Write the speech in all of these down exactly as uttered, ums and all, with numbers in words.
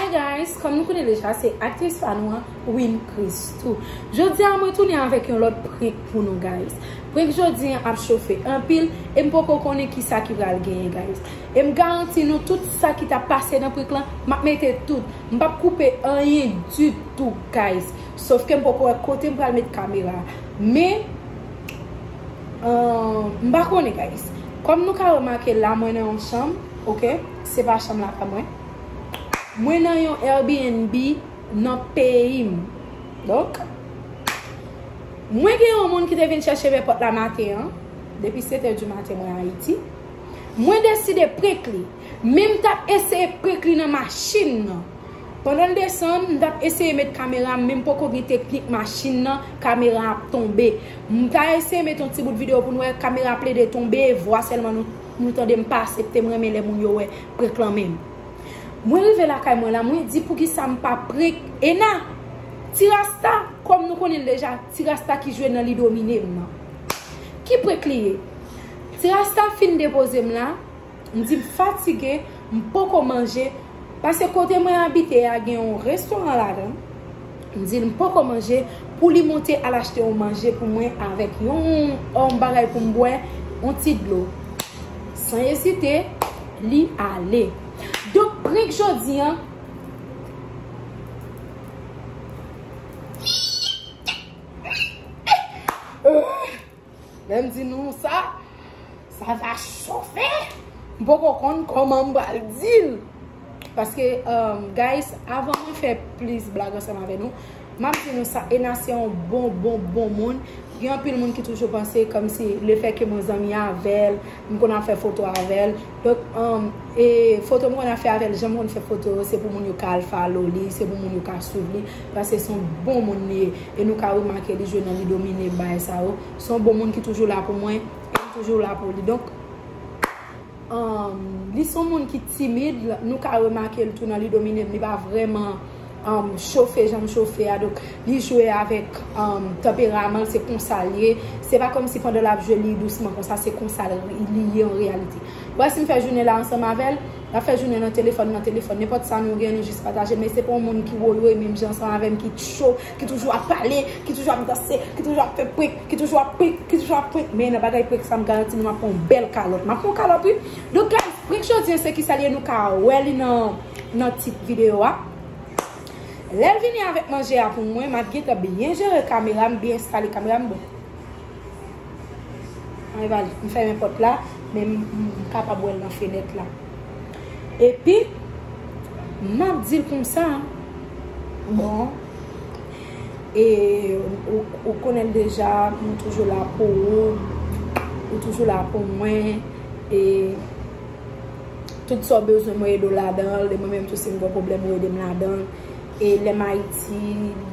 Guys, kòm nou konnen deja, se aktris pa nou an, Win Christoo. Jodi a, mwen tounen avèk yon lòt prank pou nou, guys. Prank jodi an ap chofe anpil, e m poko konnen kisa ki pral genyen, guys. E m garanti nou, tout sa ki t ap pase nan prank lan, m ap mete tout. M p ap koupe anyen ditou, guys. Sòf ke m poko wè kote m pral met kamera. Men, euh, m pa konnen, guys. Kòm nou ka remake la, mwen nan yon chanm, oke? Se pa chanm lakay mwen. Mwen nan yon Airbnb nan peyi m. Donk, mwen gen yon moun ki te vin chèche m nan pòt la maten an. Depi sèt è di maten, mwen Ayiti. Mwen deside prank li. Men m t ap eseye prank li nan machin nan. Pandan l desann, m t ap eseye met kamera m, men m poko gen teknik machin nan, kamera ap tonbe. M ta eseye met yon ti bout videyo pou nou wè, kamera ap plede tonbe, vwa sèlman nou, nou tande m pase, te m renmen lè moun yo wè prank lan menm. Mwen rive lakay mwen la, mwen di poukisa m pa prank Ena. Ti Rasta, kòm nou konnen l deja, Ti Rasta ki jwe nan Li Domine m nan. Ki prank li ye? Ti Rasta fin depoze m la, m di m fatige, m poko manje, paske kote mwen abite a gen yon restoran ladan. M di l m poko manje, pou li monte al achte yon manje pou mwen avèk yon, yon bagay pou m bwè, yon ti dlo. San ezite, li ale. Donk, prank jodi an, lè m di nou sa, sa va chofe. M poko konn kòman m pral di l. Paske, um, guys, avan mwen fè plis blag ansanm avè nou, m ap di nou sa, Ena se yon bon, bon, bon moun. Gen anpil moun ki toujou panse kòmsi lefètke mwen zanmi avè l, m konn ap fè foto avè l. Donk, um, e foto m konn ap fè avè l, jan m konn fè foto yo, se pou moun yo ka al follow li, se pou moun yo ka swiv li, paske se yon bon moun li ye. E nou ka remake li jwe nan Li Domine, bagay sa yo. Se yon bon moun ki toujou la pou mwen, e m toujou la pou li. Donk, um, li se yon moun ki timid, nou ka remake l tou nan Li Domine, li pa vrèman, um, chofe jan m chofe a. Donk, li jwe avèk, um, tanperaman l, se konsa l ye. Se pa kòmsi pandan l ap jwe, li dousman konsa, se konsa l, li ye an reyalite. Wè, si m fè jounen la ansanm avè l, n ap fè jounen nan telefòn, nan telefòn. Nenpòt sa nou gen, nou jis pataje. Men se pa yon moun ki woywoy menm jan ansanm avè m, ki cho, ki toujou ap pale, ki toujou ap danse, ki toujou ap fè prank, ki toujou ap prank, ki toujou ap prank. Men nan bagay prank sa, m garanti nou, m ap pran yon bèl kalòt. M ap pran yon kalòt, wi. Donk, guys, prank jodi an, se kisa l ye, nou ka wè li nan, nan tit videyo a. Lè l vini avèk manje a pou mwen, m ap gentan byen jere kamera m, byen enstale kamera m, bon. Ann, m fèmen pòt la, men m, m kapab wè l nan fenèt la. Epi, m ap di l konsa, bon, e, ou, ou konnen l deja, m toujou la pou ou, ou toujou la pou mwen, e tout sa w bezwen, mwen ede w ladan l, e mwen menm tou, si m gen yon pwoblèm, ou ede m ladan l. E lè m Ayiti,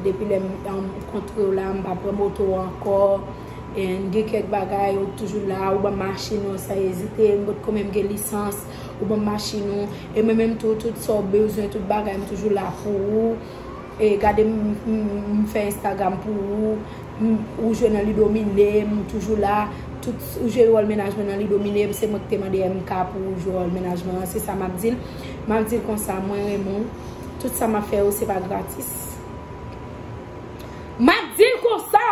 depi lè m, m kontre w la, m pa pran moto ankò. E m gen kèk bagay, ou toujou la, ou ban m machin ou san ezite, m potko menm gen lisans, ou ban m machin ou. E mwen menm tou, tout sa w bezwen, tout bagay, m toujou la pou ou. E gade m, m, m fè Instagram pou ou, m, ou jwe nan Li Domine, m toujou la. Tout, ou jere wòl mennaj mwen nan Li Domine, se mwen ki te mande M K pou ou jwe wòl mennaj mwen an, se sa m ap di l. M ap di l konsa, mwen renmen w. Tout sa m ap fè yo, se pa gratis. M ap di l konsa,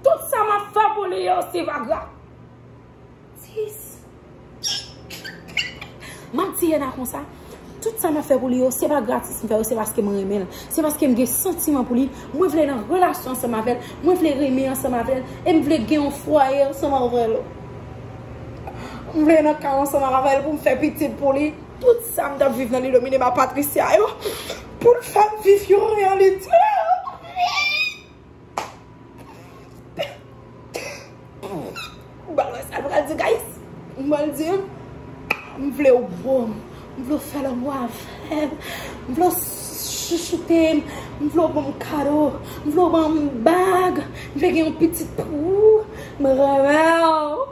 tout sa m ap fè pou li yo, se pa gratis. M ap di Ena konsa, tout sa m ap fè pou li yo, se pa gratis m fè yo, se paske m renmen l. Se paske m gen santiman pou li. Mwen vle nan relasyon ansanm avè l. Mwen vle renmen ansanm avè l. E m vle gen yon fwaye ansanm avè l. M vle nan kay ansanm avè l pou m fè pitit pou li. Tout sa m t ap viv nan Li Domine ak Patricia yo, pou l fè m viv yon reyalite. M pral wè sa l pral di, guys. M pral di, m vle w bo m. M vle w fè lanmou avè m. M vle w chouchoute m. M vle w ban m kado. M vle w ban m bag. M vle gen yon pitit pou ou. M renmen w.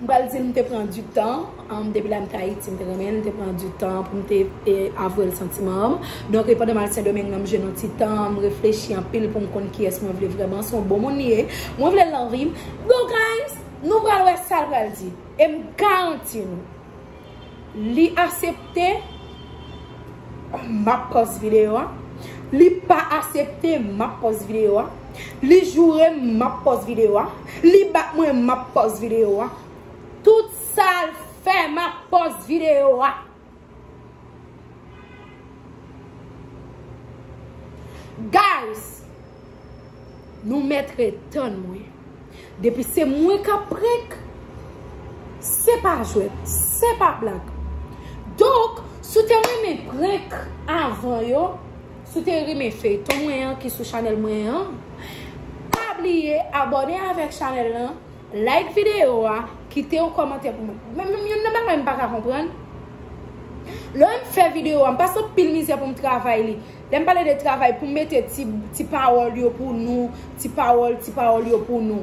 M pral di l m te pran di tan, um, depi lè m te Ayiti, m te renmen l, m te pran di tan pou m te, e, avwe l santiman m. Donk, e, pandan m al Sendomeng nan, m jwenn yon ti tan, m reflechi anpil pou m konn kiyès mwen vle vrèman, se yon bon moun li ye, mwen vle l nan vi m. Donk, guys, nou pral wè sa l pral di. E m garanti nou, li aksepte, M ap pòs videyo a. Li pa aksepte, m ap pòs videyo a. Li joure m, m ap pòs videyo a. Li bat mwen, m ap pòs videyo a. Tout sa l fè, m ap pòs videyo a. Guys, nou mèt ret tann mwen. Depi se mwen k ap prank, se pa jwèt, se pa blag. Donk, si w te renmen prank avan yo, si w te renmen feyton mwen an ki sou chanèl mwen an, pa bliye abòne avèk chanèl lan, like videyo a, kite yon kòmantè pou mwen. Men, men, youn nan bagay m pa ka konprann. Lè m fè videyo a, m pase anpil mizè pou m travay li. Lè m pale de travay, pou m mete ti, ti pawòl yo pou nou, ti pawòl, ti pawòl yo pou nou.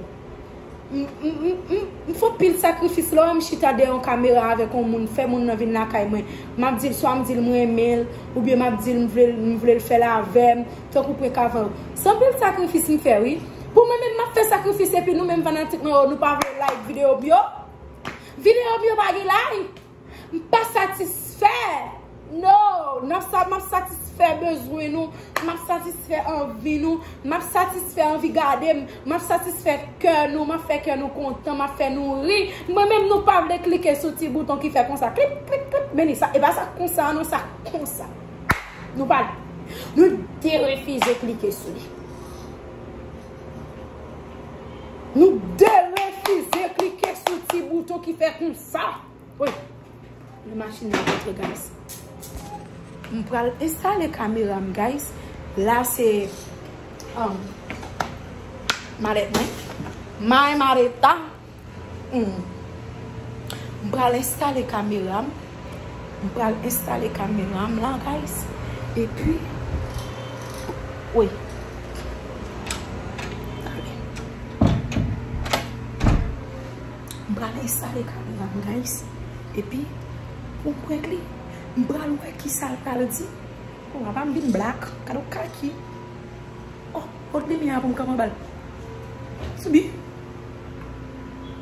M, m, m, m, m fè anpil sakrifis lè w wè m chita dèyè yon kamera avèk yon moun, fè moun nan vin lakay mwen. M ap di l, swa m di l m renmen l, oubyen m ap di l m vle, m vle l fè l avè m, tankou prank avan yo. Se anpil sakrifis m fè, wi. Pou mwen menm, m ap fè sakrifis, epi nou menm fanatik mwen yo, nou pa vle like videyo m yo? Videyo m yo pa gen like? M pa satisfè. No, n ap sa, m ap satisfè bezwen nou, m ap satisfè anvi nou, m ap satisfè anvi gade m, m ap satisfè kè nou, m ap fè kè nou kontan, m ap fè nou ri. Mwen menm nou pa vle klike sou ti bouton ki fè konsa, klip, klip, klip, men li sa, e pa sa konsa non, sa konsa. Nou pa, nou derefize klike sou li. Nou derefize klike sou ti bouton ki fè konsa. Wi. Lè machin nan rantre, guys. M pral enstale kamera m, guys. La se, um, malèt mwen. My maleta. Hmm. M pral enstale kamera m. M pral enstale kamera m la, guys. Epi, wi. Tande. M pral enstale kamera m, guys. Epi, pou m prank li, m pral wè kisa l pral di. Oh, apa m vin blak. Gade yon kaki. Oh, pot limyè a pou m kanpe anba l. Sibi.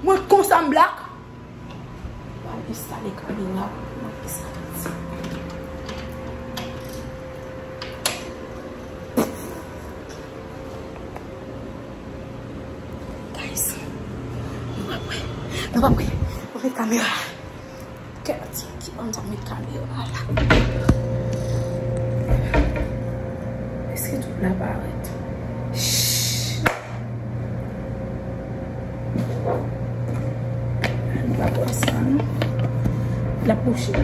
Mwen konsa m blak. M pral enstale kamera pou m wè kisa l di. Guys, nou pa prè. Nou pa prè. Mwen met kamera. Kèt, ki bò m ta met kamera la? Èske tout la parèt? Shh. Nou pa pran sa, non. L ap bouche.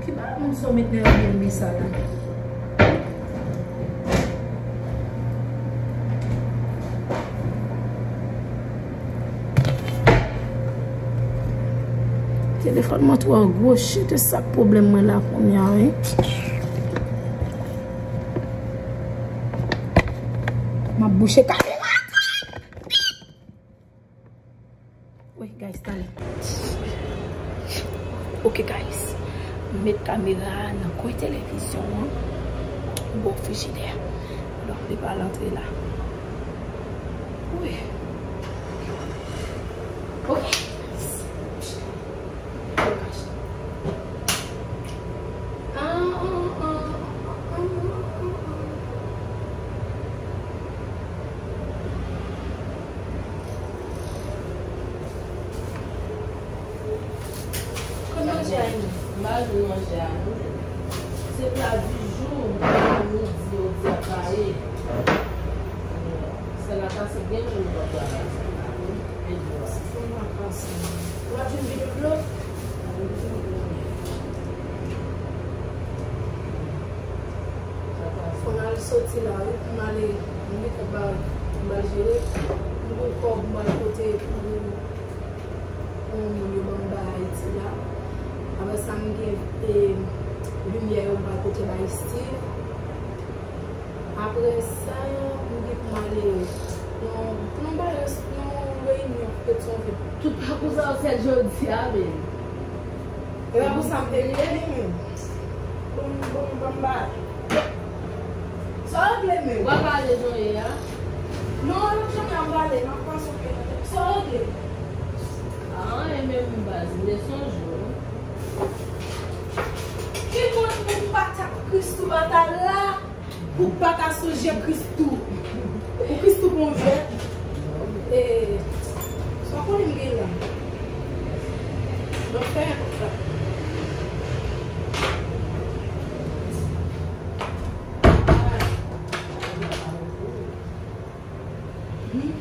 Ki bagay moun sa w met nan Airbnb sa la? Telefòn mwen twò gwo, shit, e sa k pwoblèm mwen la kounye a, wi. M ap bouche kamera. Wi, guys, tande. Ok, guys. M met kamera a nan kwen televizyon an, bò frijidè. Donk, li pral antre la. Wi. Ok. Kote manje a ye? M pa jwenn manje a non. Se pla di jou, midi yo di ap pare. Sèl la pase gen moun nan travay sa la wi. Fò n al pase. Ou ap jwenn bidon dlo? Fò n al soti la wi, pou n ale, m gentan ba, m ba l jere. M gon kòb, m al pote pou, pou moun yo ban m bay Ayiti la. Apre sa, m gen, e, limyè yo m pral pote bay Steve. Apre sa, m gen pou m ale nan, nan bagay, nan reyinyon Petyonvil. Tout pa pou sa w sèt jodi a, men. E pa pou sa m te vini menm. Bon, bon, bon, ba. Sa w regle menm? Ou pa pale jan w ye a? Non, lòt jan m ap pale, m ap pase w pye nan tèt. Sa w regle? A, anyen menm baz, m te sonje w. Ki moun pou pa t ap Christoo Batal la? Pou pa ka sonje Christoo. Pou Christoo pran yon jwèt. E, sa w konnen m gen la. Mwen fè yon kontra. Hmm?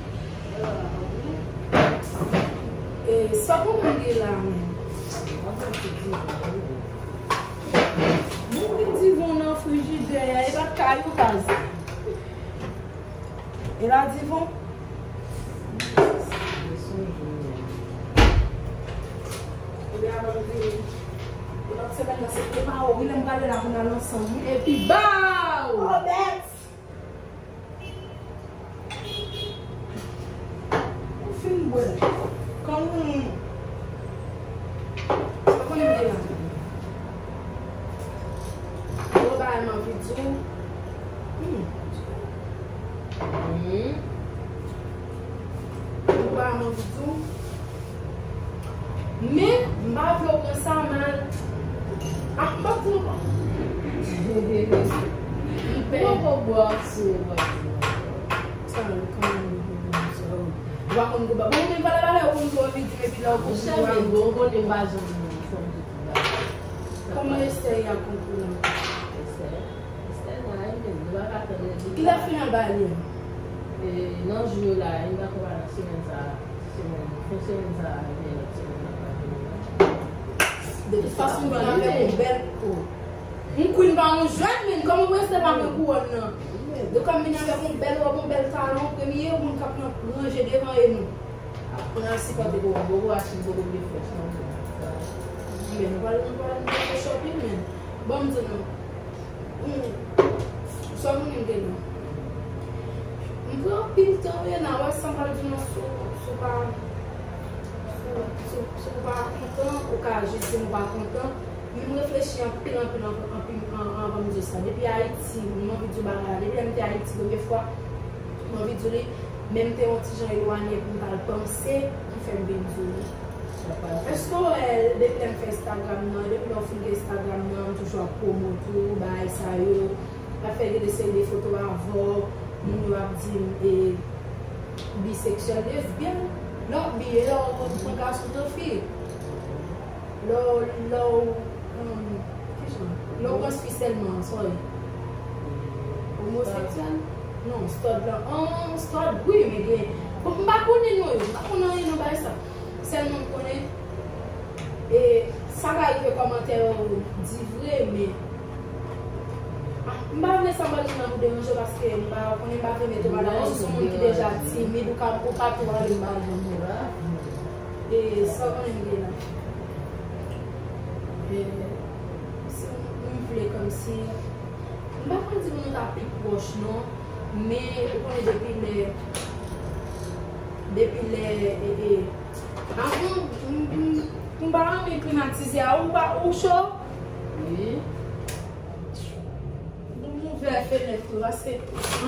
E, sa w konnen m gen la, men. Bon, gen divan nan frijidè a, e pa kay ou kaz. E la divan. Ebyen, avan m vini, e lòt semèn nan, se te pa ou, wi, lè m prale la pou n al ansanm, wi. Epi ba w! Oh, Bèt! Ou fin bwè. Kòm ou, sa konnen m te la. Bon, bagay m anvi di w. Hmm. Hmm. Bon, bagay m anvi di w. Men, m pa vle w pran sa mal. Ah, m p ap di nou. M poko bò sou ou, m p ap di nou. Sa, kanmenm, ou pa konn konba. Bon, men pale, pale, ou konn tou anvi di, epi la, ou konn konba. Monchè, men bon, ou konnen m pa janm fè m di konba. Kòman Esther y ap konprann? Esther? Esther nice, men nou pa ka tann li. Kilè final ba li a? E, nan jou yo la, li pa konn nan semèn sa a. Semèn, fen semèn sa a, oubyen lòt semèn nan pa vini an. De tout fason, m pral avèk yon bèl kou. Yon queen pa yon jwèt, men kòman pou Esther pa pran kouwòn nan? Yo ka vini avèk yon bèl wòb, yon bèl talon, premye moun k ap nan ranje devan e nou. Aprann al sipòte pou ou, bobo Achille, bobo Bifrèch, non. Men nou pral, nou pral, nou pral fè shopping, men. Bon, m di nou. Hmm. Sa moun m gen nan. M pran anpil tan, wi, nan wè sa m pral di nou sou, sou pa, sou, sou, sou pa kontan, ou ka jis di m ou pa kontan. Men m reflechi anpil, anpil, anpil, anpil an-, anvan m di sa. Depi Ayiti, m anvi di w bagay la. Depi lè m te Ayiti premye fwa, m anvi di w li, men m te yon ti jan elwanye pou m t al panse, ki fè m vin di w li. Èske w wè, depi lè m fè Instagram nan, depi lè w fin gen Instagram nan, m toujou ap pwomot ou, bagay sa yo. M ap fè gen de seri de foto avè w, moun yo ap di m, e, biseksyèl, lesbyèn. Lè w ap biye, lè w pran gason tan fi. Lè w, lè w, um, kijan? Lè w pran fi sèlman, sorry. Omoseksyèl? Non, stud lan. An, stud, wi, men gen. Bon, m pa konnen non yo. M pa konnen anyen nan bagay sa. Sèlman m konnen, e, sa ka rive kòmantè yo di vre, men, ah, m pa vle sa m pral di nan pou deranje w, paske m pa konnen, m pa vle mete w mal alèz, ou se yon moun ki deja timid, ou ka, ou pa tou ale m pa janm wè. E sa w konnen m gen la. E, si m, m vle kòmsi, m pa ka di nou ta pi pwòch non, men ou konnen depi lè, depi lè, e, e, a, m, m, m, m pa renmen klimatizè a, ou pa, ou cho? Wi. Nou ouvè fenèt yo, paske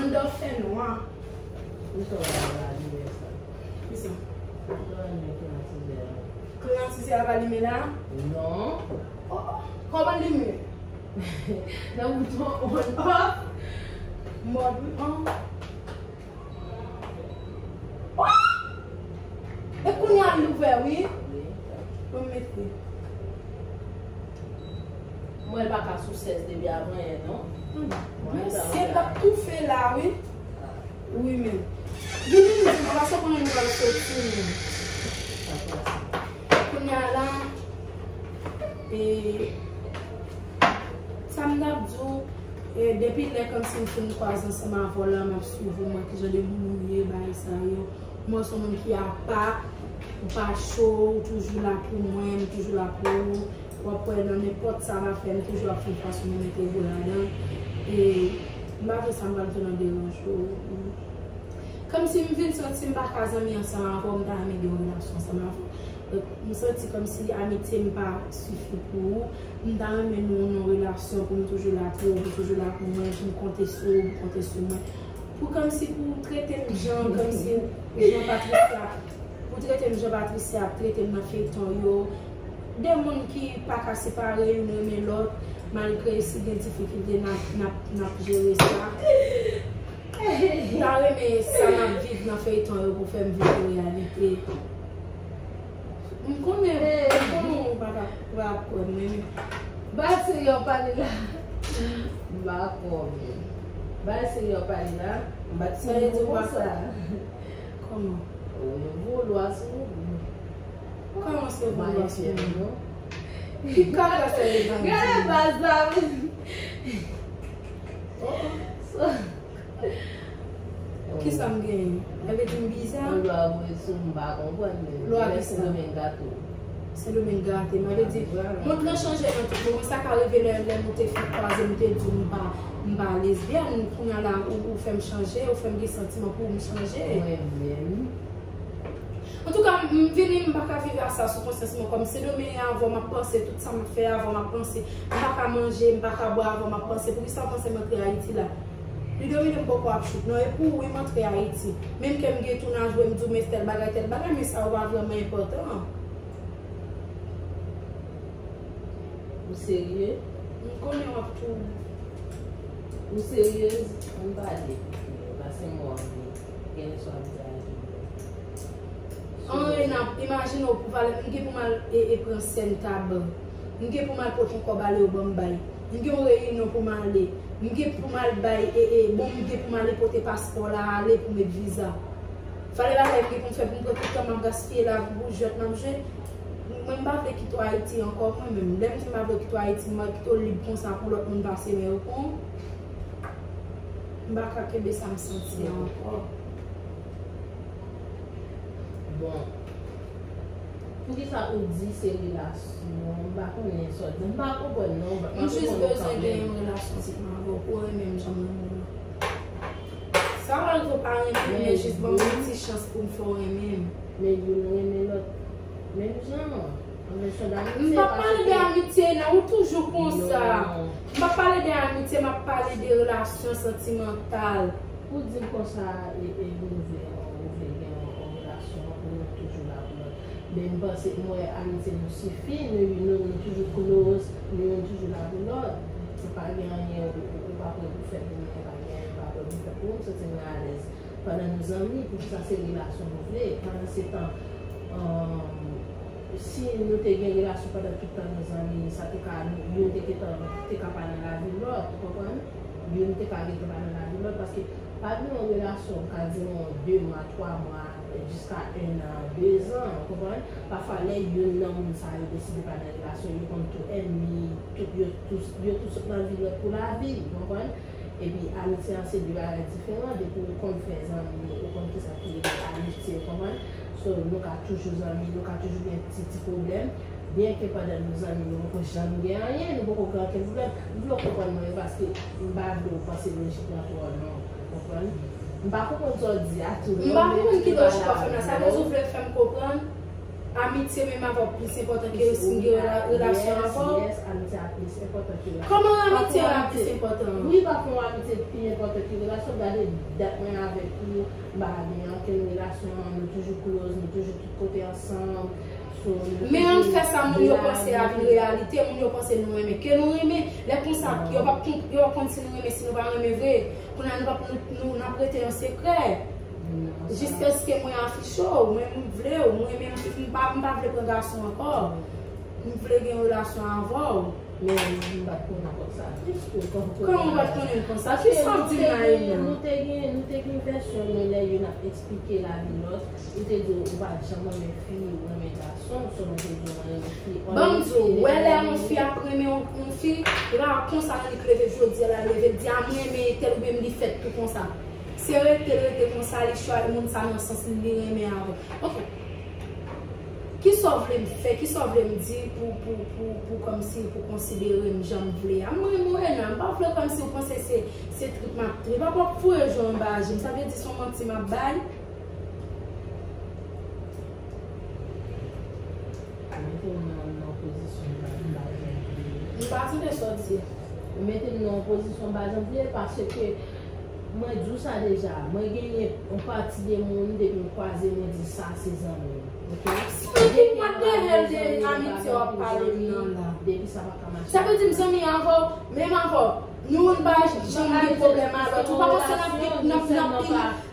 anndan fè nwa. Kisa w pa renmen sa? Kisa? Kisa w renmen klimatizè a? Klimatizè a pa limen la? Non. Oh, oh, kòman limen? Nan bouton on off. Mòd wi, an. Oh! E kounye a l ouvè, wi. Wi. Bon, m mete. Mwen pa ka sou sèz depi avan yè, non. Hmm. Mwen pa mesye, l ap toufe la, wi. Wi, men. Vini, vini, paske konnen nou pral soti, men. Kounye a la, e, sa m t ap di w, e, depi lè kòmsi m fin kwaze ansanm avè w la, m ap swiv ou, m wè kijan de moun ou ye, bagay sa yo. M wè w se yon moun ki apa, ou pa cho, ou toujou la pou mwen, m toujou la pou ou. W ap wè nan nenpòt sa m ap fè, m toujou ap fè yon fason pou m entegre w ladan. E m pa vle sa m pral di w nan deranje w. Kòmsi m vin santi m pa ka zanmi ansanm avè w, m ta renmen gen yon relasyon ansanm avè w. Donk, m santi kòmsi amitye m pa sifi pou ou. M ta renmen nou nan yon relasyon pou m toujou la pou ou, pou toujou la pou mwen, pou m konte sou ou, pou konte sou mwen. Pou kòmsi pou trete m jan, kòmsi jan Patricia, pou trete m jan Patricia ap trete m nan feyton yo. De moun ki pa ka separe youn renmen lòt, malgre si gen difikilte, n ap, n ap, n ap jere sa. M ta renmen sa m ap viv nan feyton yo pou fè m vin yon reyalite. M konnen, m konnen ou pa ka, pa ka kwè m, men. Ba serye w pale la. M pa kwè w, men. Ba serye w pale la. M pa t santi w konsa. Kòman? Ou yon vo lwa sou ou. Kòman se vo lwa sou ou? Ki kaka sa yo ban di? Gade baz la, men. Oh, oh. Kisa m genyen? Sa vle di m biza? Yon lwa voye sou m, m pa konprann, men. Lwa kisa? Sendomeng gate. Sendomeng gate. Sa vle di, mond lan chanje nan tout moman. Sa ka rive lè, lè nou te fin kwaze, m te di w m pa, m pa lesbyèn. Kounye a la, ou, ou fè m chanje, ou fè m gen santiman pou ou, m chanje. Mwen menm. Antouka, m, m vini, m pa ka viv a sa sou konsyans mwen. Kòm Sendomeng avan, m ap panse, tout sa m ap fè avan, m ap panse. M pa ka manje, m pa ka bwè avan, m ap panse. Poukisa w panse m antre Ayiti la? Li domine m poko ap chouk non, e pou wi m antre Ayiti. Menm ke m gen tounaj, wi m di w men tèl bagay, tèl bagay, men sa yo pa vrèman enpòtan. Ou serye? M konnen w ap tou. Ou seryez? Ann pale. Pase mò anvi. Gen lè sa w ap di a. An, Rena, imajine w pou valè, m gen pou m al e, e pran sèn taban. M gen pou m al pote yon kòb ale yo ban m bay. M gen yon reyinyon pou m ale. M gen pou m al bay, e, e, bon, m gen pou m ale pote paspò la, ale pou met viza. Valè bagay m gen pou m fè pou m pran tout tan m ap gaspiye la pou jwèt m ap jwe. Mwen m pa vle kite w Ayiti ankò, mwen menm. Lè m di m pa vle kite w Ayiti, m al kite w lib konsa pou lòt moun pase men yo pou w. M pa ka kenbe sa m santi a ankò. Bon. Poukisa ou di se relasyon? M pa konnen sa w di. M pa konprann non. M jis bezwen gen yon relasyon sèlman avè w pou w renmen m jan m renmen w. Sa w al vo pa renmen m, men jis ban m yon ti chans pou m fè w renmen m. Men youn renmen lòt. Menm jan. M p ap pale de amitye, non, ou toujou konsa. M p ap pale de amitye, m ap pale de relasyon santimantal. Pou di m konsa, e, e, nou vle, nou vle gen yon, yon relasyon, pou nou toujou la pou lòt. Men m panse, m wè amitye nou sifi, nou, nou, nou toujou close, nou youn toujou la pou lòt. Se pa gen anyen, ou, ou, ou pa prè pou fè pou mwen, pa gen anyen, ou pa prè pou fè pou mwen, m santi mwen alèz. Pandan nou zanmi, poukisa se relasyon nou vle? Pandansetan, si nou te gen relasyon pandan tout tan nou zanmi, sa te ka, youn te gentan te ka pa nan lavi lòt, ou konprann? Youn te ka gentan pa nan lavi lòt, paske pa gen yon relasyon, ou ka di yon de mwa, twa mwa, jiska en an, de zan, ou konprann? Pafwa, lè youn nan moun sa yo deside pa nan relasyon, yo konn tou ènmi, tout, yo tou, yo tou sot nan vi lòt pou lavi, ou konprann? Epi amitye an se de bagay diferan. Depi ou konn fè zanmi, ou konn kisa ki rele amitye, ou konprann? So, nou ka toujou zanmi, nou ka toujou gen ti, ti pwoblèm. Byenke pandan nou zanmi, nou poko janm gen anyen, nou poko gen okenn pwoblèm. M vle w konprann mwen, paske m pa vle w panse lojik lan twò non, ou konprann? M pa konprann sa w di a tou non. M pa konprann ki lojik w ap fè m la. Sa vle di w vle fè m konprann? Amitye menm avè w plis enpòtan ke si m gen rela-, relasyon avè w? Yes, amitye a plis enpòtan ke relasyon. Kòman amitye a plis enpòtan? Wi, pa fè yon amitye pi enpòtan ke relasyon. Gade dat mwen avèk ou, m pa gen okenn relasyon, nou toujou close, nou toujou tout kote ansanm. Men ann fè sa moun yo panse a vin reyalite, moun yo panse nou renmen. Ke nou renmen, lè konsa, yo p ap konn, yo p ap konn si nou renmen, si nou pa renmen vre. Kounye a nou p ap, nou, nou, n ap rete an sekrè. Jiskaske mwen afiche w, mwen m vle w, mwen menm m pa, m pa vle pran gason ankò. M vle gen relasyon avè w. Men m pa t konnen konsa. Kòman w pa t konnen l konsa? Kisa w di m la, Elena? Nou te gen, nou te gen vèsyon nou lè youn ap eksplike lavi lòt. Ou te di w pa t janm renmen fi, ou renmen gason, sèlman ou te di w renmen fi. Ban m di w, wè lè yon fi ap renmen yon, yon fi, e pa konsa Annik leve jodi a la, leve l di a m renmen tèl oubyen m li fèt tou konsa. Se rete l rete konsa, li chwazi moun sa nan sans li, li renmen avè l. Ok. Kisa w vle m fè? Kisa w vle m di pou, pou, pou, pou kòmsi pou konsidere m jan m vle a? M renmen w, Rena. M pa vle kòmsi w panse se, se trip m ap trip. Apa w ap foure je w anba je m? Sa vle di se yon manti m ap bay? Pa tande sa w di. Ou mete m nan yon pozisyon m pa janm vle paske mwen di w sa deja. Mwen genyen yon pati de moun depi m kwaze mwen di sa se zanmi m. Ok? Depi m pa gen zanmi, zanmi m pa gen zanmi, depi sa pa ka mache. Sa vle di m zanmi avè w, menm avè w, nou youn pa janm gen pwoblèm a lòt. Ou pa panse n ap gen, n ap, n ap gen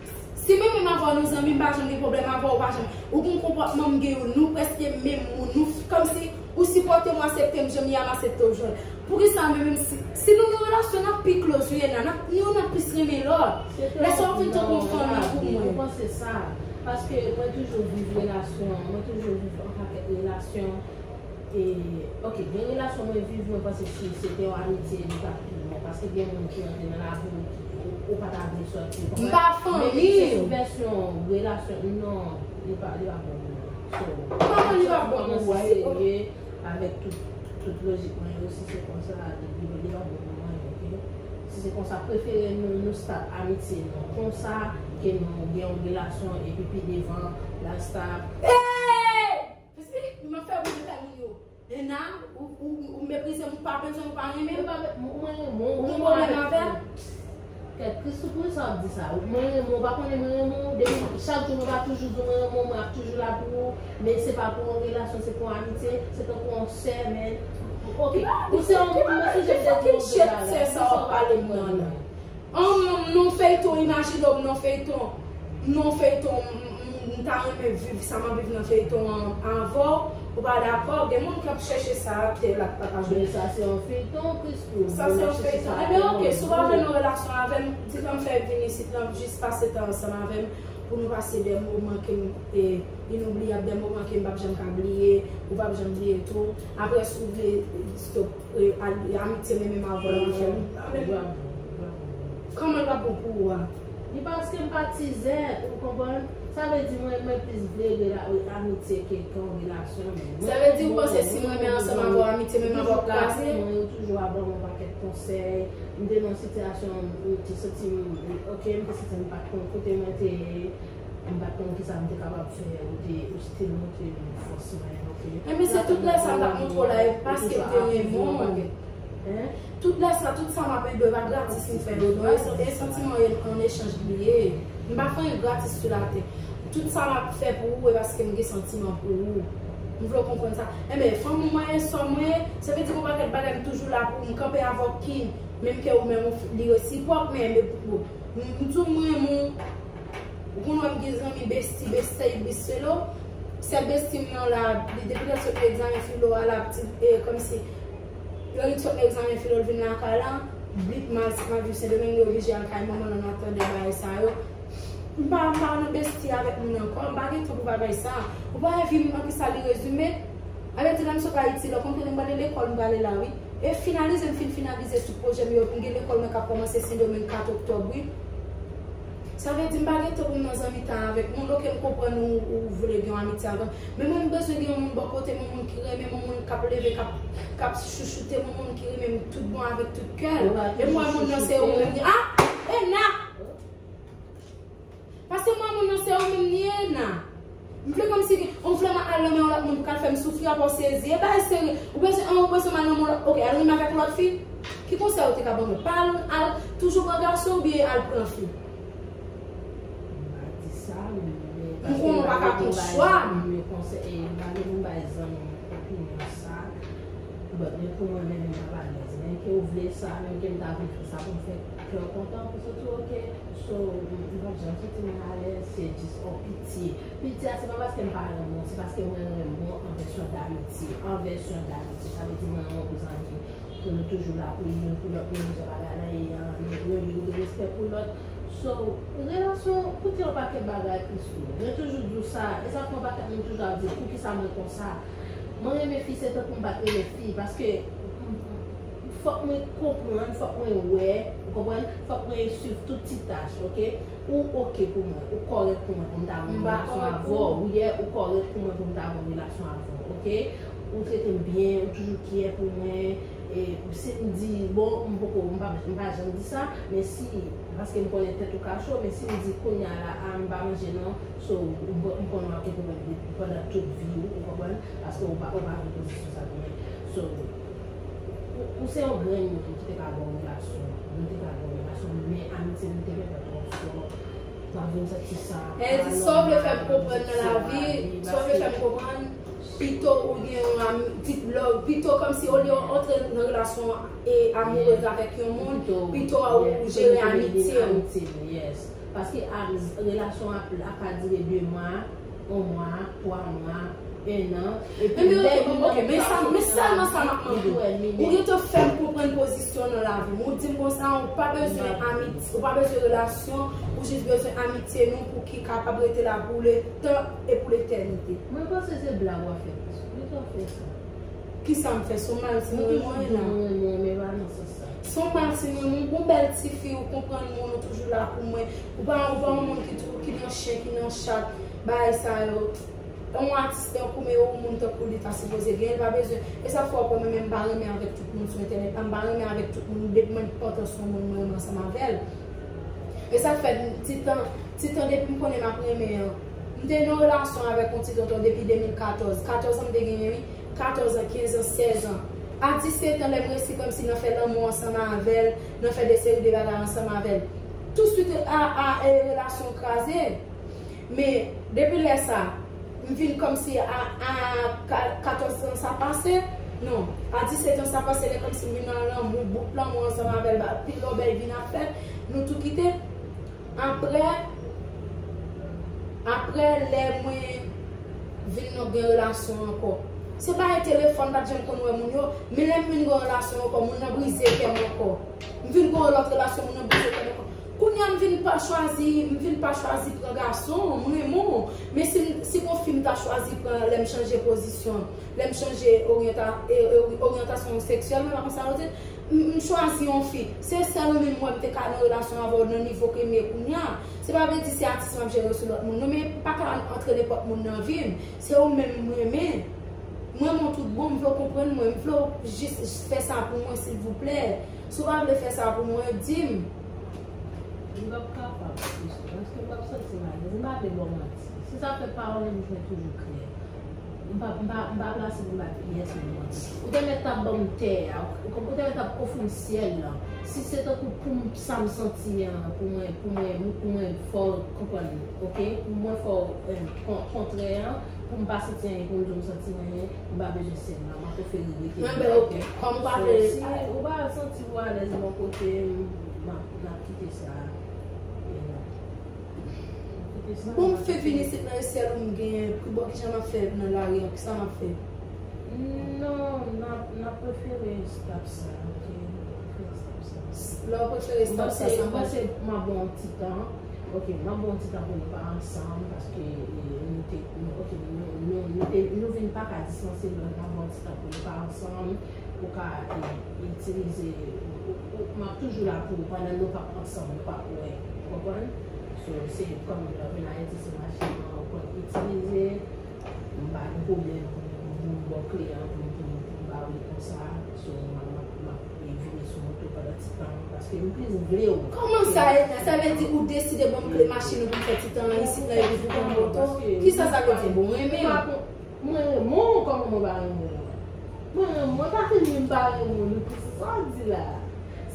Si mwen menm avè w nou zanmi, m pa janm gen pwoblèm avè w, ou pa janm. Ou gon konpòtman m gen yo, nou prèske menm moun, nou kòmsi ou sipòte m, ou aksepte m, jan m ye a, m aksepte w jwenn. Poukisa mwen menm si, si nou nan relasyon, n ap pi close, wi, Ena, n ap, nou, n ap plis renmen lòt. Lè sa w fin tankou yon fanmi pou mwen. Ou panse sa? Paske mwen toujou viv relasyon, mwen toujou viv yon pakèt relasyon. E, ok, gen relasyon mwen viv, mwen panse si se te yon amitye, li t ap pi bon. Paske gen moun ki antre nan lavi w, ou, ou pa ta vle sòti. M pa fanmi w. Men si se sou vèsyon relasyon, non, li pa, li pa bon pou mwen. So, m pa fanmi w, li pa bon pou ou, wi. Serye, avèk tout, tout lojik mwen yo, si se konsa, li, li, li pa bon pou mwen, ok? Si se konsa, prefere nou, nou stop amitye nou konsa, ke nou gen yon relasyon, epi pi devan, la stop. Hey! Paske m ap fè bouch fè moun yo. Ena, ou, ou, ou meprize m, ou pa bezwen, ou pa renmen m. Ou pa be-, mwen renmen w, ou gen pwoblèm avè m? Kèt Kristou, poukisa w ap di sa? Mwen renmen w, ou pa konnen mwen renmen w? Depi chak jou mwen pa toujou di w mwen renmen w, mwen ap toujou la pou ou. Men se pa pou yon relasyon, se pou yon amitye, se tankou yon sè, men. Ok, ou se yon, mwen sonje m te di w yon bagay. Sè sa w ap pale m nan la. An, m, m nan feyton, imajine w, m nan feyton, m nan feyton, m, m, m ta renmen viv sa m ap viv nan feyton an avè w, ou pa dakò, gen moun k ap chèche sa, tèl ap pataje. Men sa se yon feyton, Kristou. Sa se yon feyton. Ebyen, ok, si w pa vle nan relasyon avè m, di kòm fè vin isit lan, jis pase tan ansanm avè m, pou nou pase de moman ke m, e, inoubliyab, de moman ke m p ap janm ka bliye, ou p ap janm bliye tou. Apre, si w vle, stop. E, a-, amitye mwen menm avè w, anfen. Kòman l pa bon pou ou a? Li paske m pa tizèt, ou konprann? Sa vle di mwen, mwen plis vle rela-, amitye ke, ke yon relasyon, men mwen. Sa vle di ou panse si mwen renmen ansanm avè w, amitye menm avè w ap kraze? Mwen, yo toujou ap ban mwen pakèt konsèy. M te nan sitiyasyon, m te santi m, ok, m te santi m pa t konn kote mwen te ye. M pa t konn kisa m te kapab fè, ou te, ou still montre m fòs mwen, ok. Enben, se tout lè sa m t ap montre w la, e paske m te renmen w. Tout lè sa, tout sa m ap ede w, e pa gratis m fè yo, non. E, e santiman yo an echanj li ye. M pa fè anyen gratis sou latè. Tout sa m ap fè pou ou, e paske m gen santiman pou ou. M vle w konprann sa. Enben, fanmi mwen, sè mwen, sa vle di gon pakèt bagay, m toujou la pou ou, m kanpe avè w, ki, menm ke ou menm, ou, li resipwòk, men, men, m, m di w m renmen w. Ou konn wè m gen zanmi besti, besti, besti lo. Sèl besti m nan la, li depi lè l sot nan egzamen filo a, l ap di, e, kòmsi, lè li sot nan egzamen filo, l vin lakay la, blit mal, si m ap viv Sendomeng, li oblije al kay manman l an atandan bagay sa yo. M pa, m pa nan besti avèk moun ankò, m pa gen tan pou bagay sa. Ou pa wè vi m an kisa li rezime? Sa vle di lè m sot Ayiti la, ou konn kote m prale lekòl, m prale la, wi. E finalize, m fin finalize tout pwojè m yo, m gen lekòl mwen k ap kòmanse Sendomeng kat oktòb, wi. Sa vle di m pa gen tan pou m nan zanmitay avèk moun. Ok, m konprann ou, ou vle gen yon amitye avè m. Men mwen, m bezwen gen yon moun bò kote m, yon moun ki renmen m, yon moun k ap leve, k ap, k ap chouchoute m, yon moun ki renmen m tout bon avèk tout kè l. E m wè moun nan se ou menm. Ah! Ena! Paske mwen, moun nan se ou menm li ye, Ena. M vle kòmsi ou vle m al nan men yon lòt moun pou k al fè m soufri, apre w sezi. E bagay serye. Ou bezwen, an, ou bezwen m al nan men yon lòt, ok, al renmen avèk yon lòt fi? Ki konsèy ou te ka ban mwen? Pa al, al toujou pran gason oubyen al pran fi? M pa di sa, men, men, m konnen w pa ka pran chwa. Men konsèy, e, m pa gen pou m bay zanmi m opinyon sa. But, men pou mwen menm, m ap alèz. Men ke w vle sa, menm ke m ta vle fè sa pou m fè kè w kontan, pou soti, ok. So, m, m p ap janm santi mwen alèz, se jis yon pitye. Pitye a, se pa paske m pa renmen w, se paske mwen renmen w an vèsyon damitye. An vèsyon damitye, sa vle di mwen renmen w pou zanmi, pou nou toujou la pou youn pou lòt, nou bezwen bagay nan, e, nou, nou, nou gen respè pou lòt. So, relasyon, koute yon pakèt bagay plis tou. Mwen toujou di w sa, e sa fè yon pakèt moun toujou ap di, poukisa mwen konsa? Mwen renmen fi, se tankou m pa t renmen fi, paske fòk mwen konprann, fòk mwen wè, ou konprann? Fòk mwen eswiv tout ti tach, ok? Ou ok pou mwen, ou kòrèk pou mwen pou m ta gen yon relasyon avè w, ou ye, ou kòrèk pou mwen pou m ta gen yon relasyon avè w, ok? Ou trete m byen, ou toujou kyè pou mwen, e si m di, bon, m poko, m pa, m pa janm di sa, men si, paske m konnen tèt ou ka cho, men si m di kounye a la, a, m pa manje non, so, m, m konnen w ap gen pwoblèm pandan tout vi w, ou konprann? Paske ou pa, ou pa vle pozisyon sa pou mwen. So, ou, Ou se yon grenn moun ki te ka ba w relasyon, mwen te ka ba w relasyon, men amitye nou te gentan twò fò. Mwen vin santi sa. Èl di sa w vle fè m konprann nan lavi, sa w vle fè m konprann, pito ou gen yon ami, pito kòmsi olye w antre nan relasyon e amourez avèk yon moun, pito ou jere amitye w. Paske relasyon ap ka dire de mwa, yon mwa, twa mwa, en an, epi men men ok, men sa men sèlman sa m ap mande w. Ou gentan fè m konprann pozisyon w nan lavi m. Ou di m konsa, ou pa bezwen amitye, ou pa bezwen relasyon, ou jis bezwen amitye nou pou ki kapab rete la pou letan e pou letènite. Mwen panse se blag w ap fè. Kisa w fè sa? Kisa m fè? Se yon mal si m renmen w la. Mwen renmen w, men pa nan sans sa. Se yon mal si m renmen w, bon bèl tifi, ou konprann mwen, ou toujou la pou mwen. Ou pa ou pa yon moun ki tou ki nan chen, ki nan chat, bagay sa yo. Yon atis tankou m e yon moun tankou li ta sipoze gen, li pa bezwen. E sa fè w kwè mwen menm m pa renmen avèk tout moun sou entènèt la, m pa renmen avèk tout moun, depi mwen enpòtan sou yon moun mwen renmen ansanm avè l. E sa fè ti tan, ti tan depi m konnen m ap renmen an. M te nan relasyon avèk yon ti tonton depi de mil katòz. Katòz an m te genyen wi. Katòz an, kenz an, sèz an. A disèt an, lè m resi kòmsi nan fè lanmou ansanm avè l, nan fè de seri de bagay ansanm avè l. Touswit a, a, e, relasyon kraze. Men, depi lè sa, m vin kòmsi a, a ka- katòz an sa pase. Non, a disèt an sa pase, lè kòmsi m vin nan lanmou, bout lanmou ansanm avè l, ba- pil lòbèy vin ap fèt, nou tou kite. Apre, apre lè mwen vin nan gen relasyon ankò. Se pa e telefòn m pa t janm konn wè moun yo, men lè m vin gen relasyon ankò, moun nan brize kè m ankò. M vin gen lòt relasyon, moun nan brize kè m ankò. Kounye a m vin pa chwazi, m vin pa chwazi pran gason, m renmen w. Men si, si gon fi m ta chwazi pran lè m chanje pozisyon, lè m chanje oryanta- e- e- oryantasyon seksyèl mwen, pa konsa yo di, m, m chwazi yon fi. Se sèl ou menm m wè m te ka nan relasyon avè w nan nivo ke m ye kounye a. Se pa vle di se atis m ap jere sou lòt moun. Non, men m pa ka antre nenpòt moun nan vi m. Se ou menm m renmen. M renmen w tout bon, m vle w konprann mwen. M vle w jis fè sa pou mwen, silvouplè. Si w pa vle fè sa pou mwen, di m. M p ap kapab, paske m p ap santi m alèz. M pa vle ba w manti. Se sa k fè pawòl m jwenn toujou klè. M pa, m pa, m pa plase pou m ba pyès moun manti. Ou te mèt t ap ban m tè a. Ou, ou te mèt t ap ofri m syèl lan. Si se tankou pou m, sa m santi an, pou mwen, pou mwen, pou mwen fè w konprann, oke? Pou mwen fè w, eh, kon- kontrè an, pou m pa santi anyen, pou m di w m santi anyen, m pa bezwen syèl lan. M ap prefere rete. Mwen bèl, oke. Kòm ou pa vle. Si ou pa santi w alèz bò kote m, m ap, m ap kite sa. E non. Bon, m fè vin isit nan esyèl ou m genyen, ki bò kijan m ap fè nan lari an, kisa m ap fè? Non, n ap, n ap prefere stop sa, oke? N ap prefere stop sa. Lè w prefere stop sa, sa m panse m ap ba w yon ti tan. Oke, m ap ba w yon ti tan pou nou pa ansanm, paske, eh, nou te, nou, oke, nou, nou, nou te, nou vin pa ka distanse, nou, m ap ba w yon ti tan pou nou pa ansanm. Ou ka, eh, itilize, ou, ou, m ap toujou la pou ou pandan nou p ap ansanm, nou p ap wè, ou konprann? So, se kòm lè w vin Ayiti, se machin nan ou konn itilize, m pa gen pwoblèm pou m, pou m ba w kle an, pou m, pou m, pou m ba w li konsa. So, m ap, m ap, m ap vini sou moto pandan ti tan, paske m plis vle w. Kòman sa ye la? Sa vle di ou deside ban m kle machin ou pou m fè ti tan an isit la epi pou pran moto? Kisa sa vle di? Bon, renmen. Mwen renmen w kòman mwen pa renmen w. Mwen renmen w, pa fini m pa renmen w, nou tout sa w di la.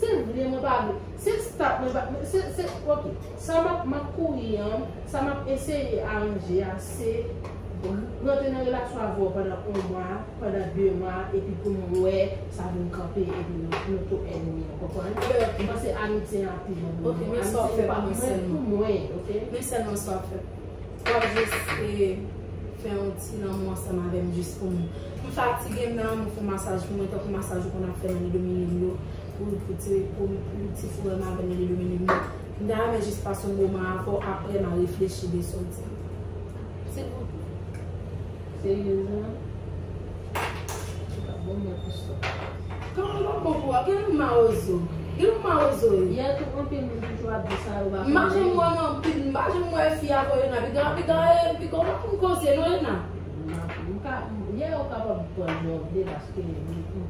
Se vle mwen pa vle. Se stop mwen pa, se, se, oke. Sa m ap, m ap kouri an, sa m ap eseye aranje a, se rantre nan relasyon avè w pandan yon mwa, pandan de mwa, epi pou m wè sa vin kanpe, epi nou, nou tou ènmi, ou konprann? M panse amitye an ap pi bon pou nou. Amitye nou pa mwen pou mwen, oke? Men sèlman sa w ap fè. W ap jis, eh, fè yon ti lanmou ansanm avè m jis pou m. M fatige m nan, m fè masaj pou mwen, tankou masaj ou konn ap fè nan Ledominiken yo, pou, pou ti, pou, pou ti frè m avè m nan Ledominiken yo. M ta renmen jis pase yon moman avè w, apre m a reflechi de sa w di. Silvouplè. Seryezman? Ou pa bon mwen pou sa. Kòman m ap bon pou w? Gen moun mawozo. Gen moun mawozo wi. Yè tou anpil moun toujou ap di sa yo pa konnen. M pa janm wè non, m pa janm wè fi a kò Yona. Piga, piga, piga w pa konn koze non Yona. M ka, yè ou kapab pran jan w vle paske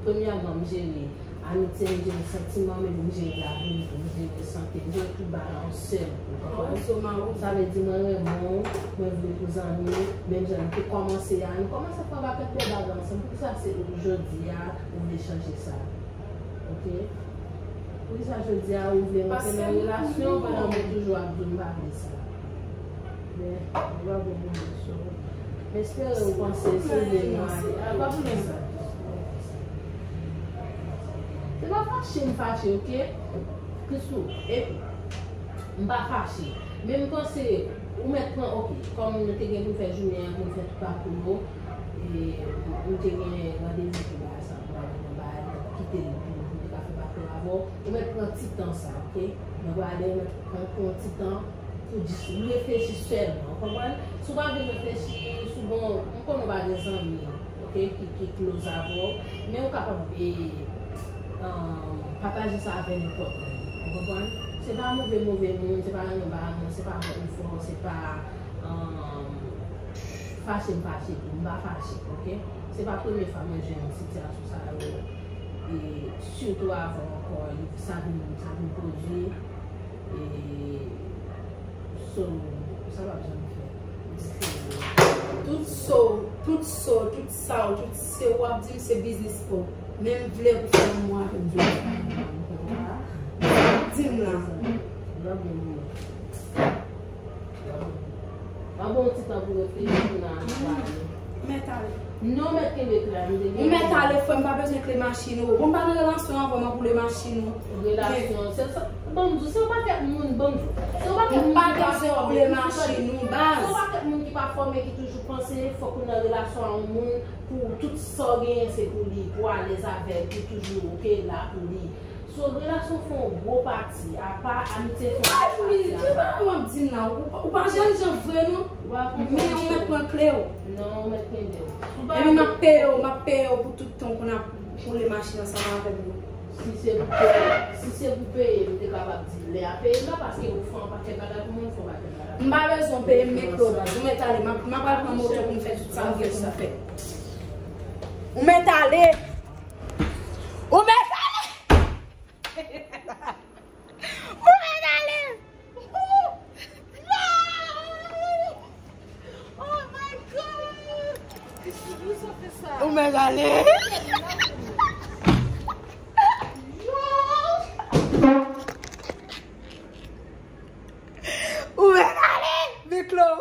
premyèman m jere amitye m, m jere santiman m, epi m jere lavi m tou, m jere sante m, jere tout bagay an sèl. Ou konprann? Sa vle di mwen renmen w, mwen vle w pou zanmi, menm jan nou te kòmanse a. Nou kòmanse fè yon pakèt bèl bagay ansanm. Poukisa se jodi a ou vle chanje sa? Ok. Poukisa jodi a ou vle rantre nan relasyon pandan mwen toujou ap di w m pa vle sa? Men, ou pa bon pou mwen, so. M espere ou panse si w vle nou ale. A, pa pou mwen sa. Se pa fache m fache, ok? Christoo, epi, m pa fache. Men m panse, ou mèt pran, ok, kòm nou te gen pou n fè jounen an, pou n fè tout pakou yo, e, m te gen randevou pou bagay sa, pou bagay, pou bagay, m kite l pou, pou m te ka fè pakou avè w. Ou mèt pran ti tan sa, ok? Mwen prale, mwen pran, pran ti tan pou jis reflechi sèlman, w konprann? Si w pa vle reflechi, si w bon, m konnen w pa gen zanmi, ok, ki, ki close avè w, men ou kapab, e, um, pataje sa avè nenpòt moun, w konprann? Se pa move, move moun, se pa renmen pa renmen, se pa bon enfò, se pa, um, fache m fache tou, m pa fache, ok? Se pa premye fwa mwen jwenn sitiyasyon sa yo, e sitou avan ankò, sa vin, sa vin pwodui, e so, sa p ap janm fèt. Tout so, tout so, tout sa w, tout se w ap di m se biznis pa w. Men m vle pou fè yon mwa avè m jodi a. Di m la. Mwen ba w ti tan pou reflechi pou n al pale. Mèt ale. Non, mèt kenbe kle a, nou te gen. Ou mèt ale, frè m, pa bezwen kle machin ou. Bon, m pa nan relasyon avè w, m ap boule machin ou. Relasyon, se sa. Ban m di w, se yon pakèt moun, ban m di w. Se yon pakèt moun ki pa fòme, ki toujou panse, fòk ou nan relasyon a yon moun pou tout sa w genyen, se pou li, pou w alèz avè l, pou toujou, ok, la pou li. So, relasyon fè yon gwo pati, apa amitye fè yon gwo pati. Ay, wi, ki bagay w ap di m la? Ou, ou pa jènjan vre, non. Men ou mèt pran kle w. Non, ou mèt kenbe w. Epi m ap peye w, m ap peye w pou tout tan w konn ap boule machin ansanm avè m yo. Si se pou peye, si se pou peye, m te kapab di lè a peye m la, paske ou fè yon pakèt bagay pou mwen, ou fè yon pakèt bagay pou mwen. M pa bezwen w peye m, men kle w baz. Ou mèt ale, m ap, m ap al pran moto pou m fè tout sa m gen pou m fè. Ou mèt ale. Ou mèt ale. Ou mèt ale. Oh my God. Ou mèt ale. Ou mèt ale. Men kle w.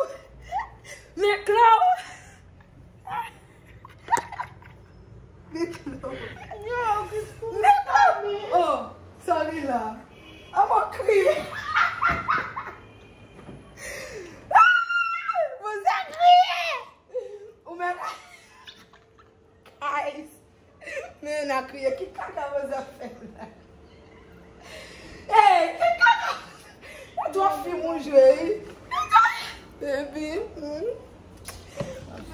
Men kle w. Men kle w. Yo, Christoo. Men kle w. Oh, sorry la. A mwen kriye. Ah! Mwen sa kriye. Ou mèt. Guys. Men a kriye, ki kaka mwen sa fè la? Ey, ki kaka? Ou twò fi moun jwe, wi. Baby, hmm?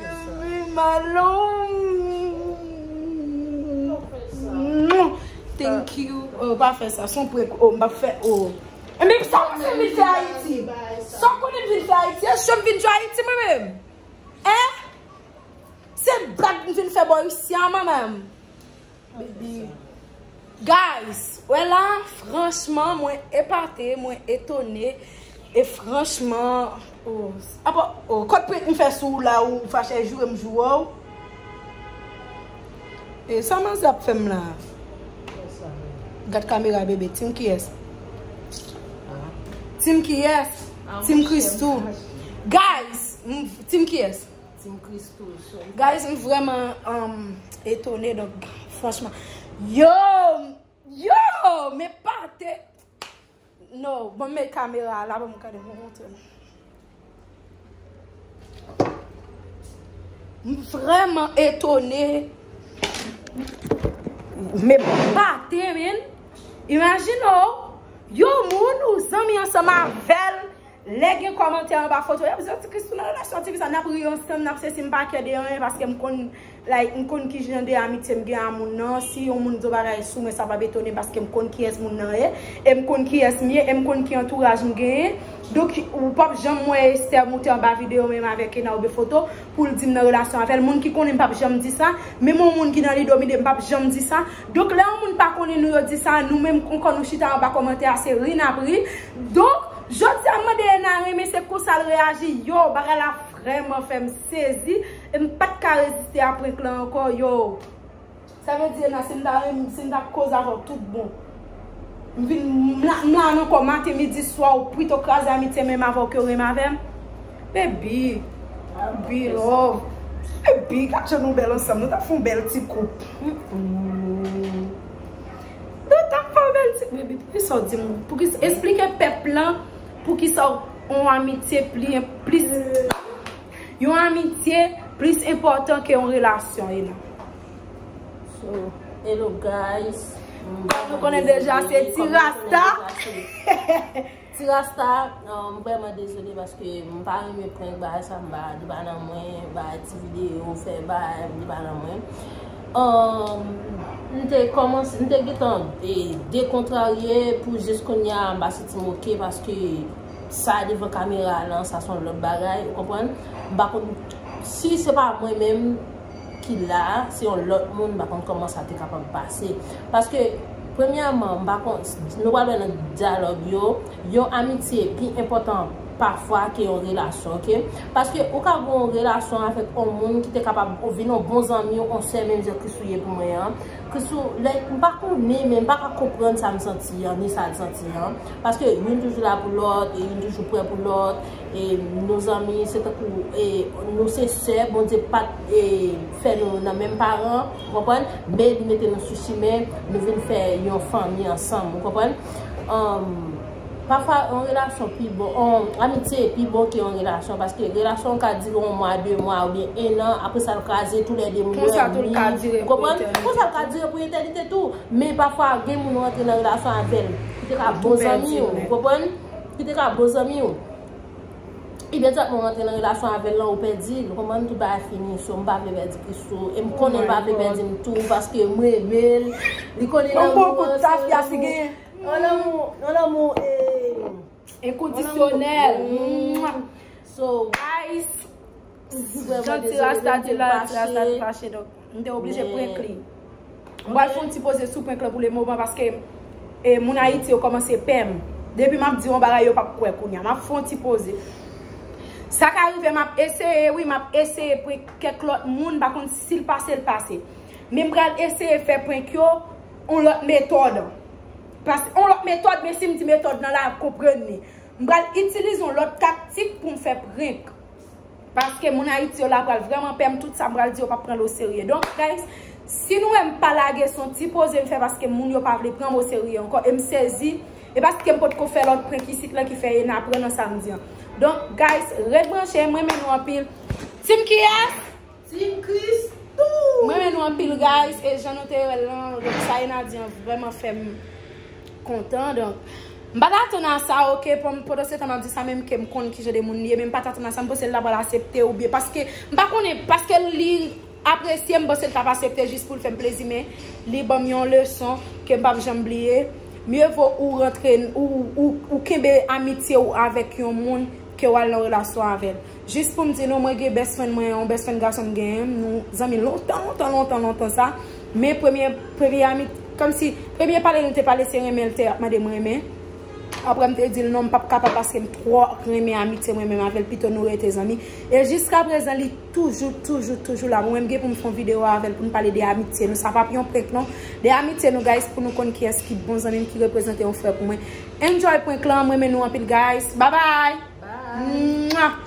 Baby, malon. Thank you. Oh, pa fè sa, son prank. Oh, m pa fè, oh. Enben, sa w vin fè Ayiti? Sa w konnen m vin fè Ayiti? Èske m vin jwe Ayiti, mwen menm? Hein? Se blag m vin fè bò isi a, manman m. Baby. Guys, wè la, franchman, mwen epate, mwen etone, e franchman, oh, apa, oh, kot prank m fè sou ou la, ou fache joure m joure w? E sa manzè ap fè m la? Gad kamera, bebe, team kiyès? Team kiyès? Team Christoo. Guys, m, team kiyès? Team Christoo, so. Guys, m vrèman, um, etone, donk, franchman. Yo, yo, men pate. No, ban m met kamera a la, ban m gade, ban m montre nou. M vrèman etone. Men pate, men. Imajine w, yon moun ou zanmi ansanm avè l, lè gen kòmantè anba foto, y ap di, "Ti Christoo nan relasyon, ti Christoo, n ap ri ansanm, n ap sesi." M pa kè de anyen, paske m konn, like, m konn ki jan de amitye m gen a moun nan. Si yon moun di yon bagay sou mwen, sa p ap etone, paske m konn kiyès moun nan ye, e m konn kiyès m ye, e m konn ki antouraj m genyen. Donk, ou p ap janm wè Esther moute anba videyo menm avèk Kena oubyen foto pou l di m nan relasyon avè l. Moun ki konnen m p ap janm di sa, menm yon moun ki nan lidòm ide m p ap janm di sa. Donk, lè yon moun pa konnen nou, yo di sa, nou menm ankò nou chita anba kòmantè a, se ri n ap ri. Donk, jodi a, m mande Ena renmen, se konsa l reyaji. Yo, bagay la vrèman fè m sezi, e m pa t ka reziste a prank lan ankò, yo. Sa vle di, Ena, si m ta renmen, si m ta koze avè w tout bon, m vin, m la, m la nan kò maten, midi, swa, ou pito kraze amitye menm avè w ke w renmen avè m. Baby, baby love. Baby, gad jan nou bèl ansanm. Nou t ap fè yon bèl ti koup. Mm-mm. Nou t ap fè yon bèl ti, baby, poukisa w di m? Poukisa, eksplike pèp lan poukisa yon amitye pli, plis, yon amitye plis enpòtan ke yon relasyon, Ena. So, hello guys. M pa Nou konnen deja, se ti rasta. Ti rasta, um, m vrèman dezole paske m pa renmen prank bagay sa, m pa, li pa nan mwen, bagay ti videyo, fè bagay, li pa nan mwen. Um, m te kòmanse, m te gentan, e, dekontrarye pou jis kounye a, m pa santi m oke paske sa devan kamera lan, sa se yon lòt bagay, ou konprann? M pa konn si se pa mwen menm ki la, se yon lòt moun, m pa konn kòman sa te kapab pase. Paske, premyèman, m pa konn, nou pral wè nan dyalòg yo, yon amitye pi enpòtan pafwa ke yon relasyon, oke? Paske ou ka gen yon relasyon avèk yon moun ki te kapab vin yon bon zanmi w, yon sè, menm jan Christoo ye pou mwen an. Christoo, lè, m pa konnen, men m pa ka konprann sa m santi an, ni sa l santi an. Paske youn toujou la pou lòt, e youn toujou prè pou lòt. E nou zanmi, se tankou, e nou se sè, Bondye pa t, e, fè nou nan menm paran, ou konprann? Men li mete nou sou chimen, nou vin fè yon fanmi ansanm, ou konprann? Um, pafwa, yon relasyon pi bon, yon amitye pi bon ke yon relasyon, paske relasyon ka dire yon mwa, de mwa, oubyen en an, apre sa l kraze, toulède moun yo ènmi, ou konprann? Konsa l ka dire pou etènite tou, men pafwa, gen moun ou rantre nan relasyon avè l, ki te ka bon zanmi w, ou konprann? Ki te ka bon zanmi w. Imedyatman w rantre nan relasyon avè l lan, ou pèdi l, ou konprann, tout bagay fini. So, m pa vle pèdi Christoo, e m konnen l pa vle pèdi m tou, paske m renmen l. Li konnen lanmou an, se lanmou, yon lanmou, yon lanmou, e, enkondisyonèl. So, guys, jan ti rasta di la, ti rasta te fache, donk m te oblije prank li. M pral fè yon ti poze sou prank lan pou le moman, paske, e, moun Ayiti yo kòmanse pè m. Depi m ap di yon bagay, yo p ap kwè kounye a. M ap fè yon ti poze. Sa ka rive, m ap eseye, wi, m ap eseye prank kèk lòt moun, m pa konn si l pase, l pase. Men m pral eseye fè prank yo yon lòt metòd. Pas, yon lòt metòd, men si m di metòd lan la, konprann li. M pral itilize yon lòt taktik pou m fè prank. Paske moun Ayiti yo la pral vrèman pè m, tout sa m pral di yo p ap pran l oserye. Donk, guys, si nou wè m pa lage, se yon ti poze m fè paske moun yo pa vle pran m oserye ankò. E m sezi. E paske m potko fè lòt prank isit lan ki fè Ena pran nan sa m di an. Donk, guys, ret branche, m renmen nou anpil. Team kiyès? Team Christoo! M renmen nou anpil, guys. E jan nou te wè l lan, donk sa Ena di an vrèman fè m kontan. Donk, m pa t atann a sa, oke, pandan se tan m ap di sa, menm ke m konn ki jan de moun li ye, men m pa t atann a sa. M panse l ta pral aksepte oubyen, paske m pa konnen, paske li apresye m, panse l t ap aksepte jis pou l fè m plezi, men li ban m yon leson ke m p ap janm bliye. Mye vo ou rantre, ou, ou, ou kenbe amitye w avèk yon moun ke w al nan relasyon avè l. Jis pou m di nou, mwen gen best friend mwen, yon best friend gason m genyen, nou zanmi lontan, lontan, lontan, lontan sa. Men premye, premye ami, kòmsi, premye pale nou te pale, se renmen l te ap mande m renmen. Apre m te di l non, m p ap kapab paske m twò renmen amitye mwen menm avè l, pito nou rete zanmi. E jiskaprezan, li toujou, toujou, toujou la. Mwen menm gen pou m fè yon videyo avè l pou n pale de amitye nou. Sa p ap yon prank non. De amitye nou, guys, pou nou konn kiyès ki bon zanmi m, ki reprezante yon frè pou mwen. Enjoy prank lan, mwen renmen nou anpil, guys. Bye bye! Bye. Mwah!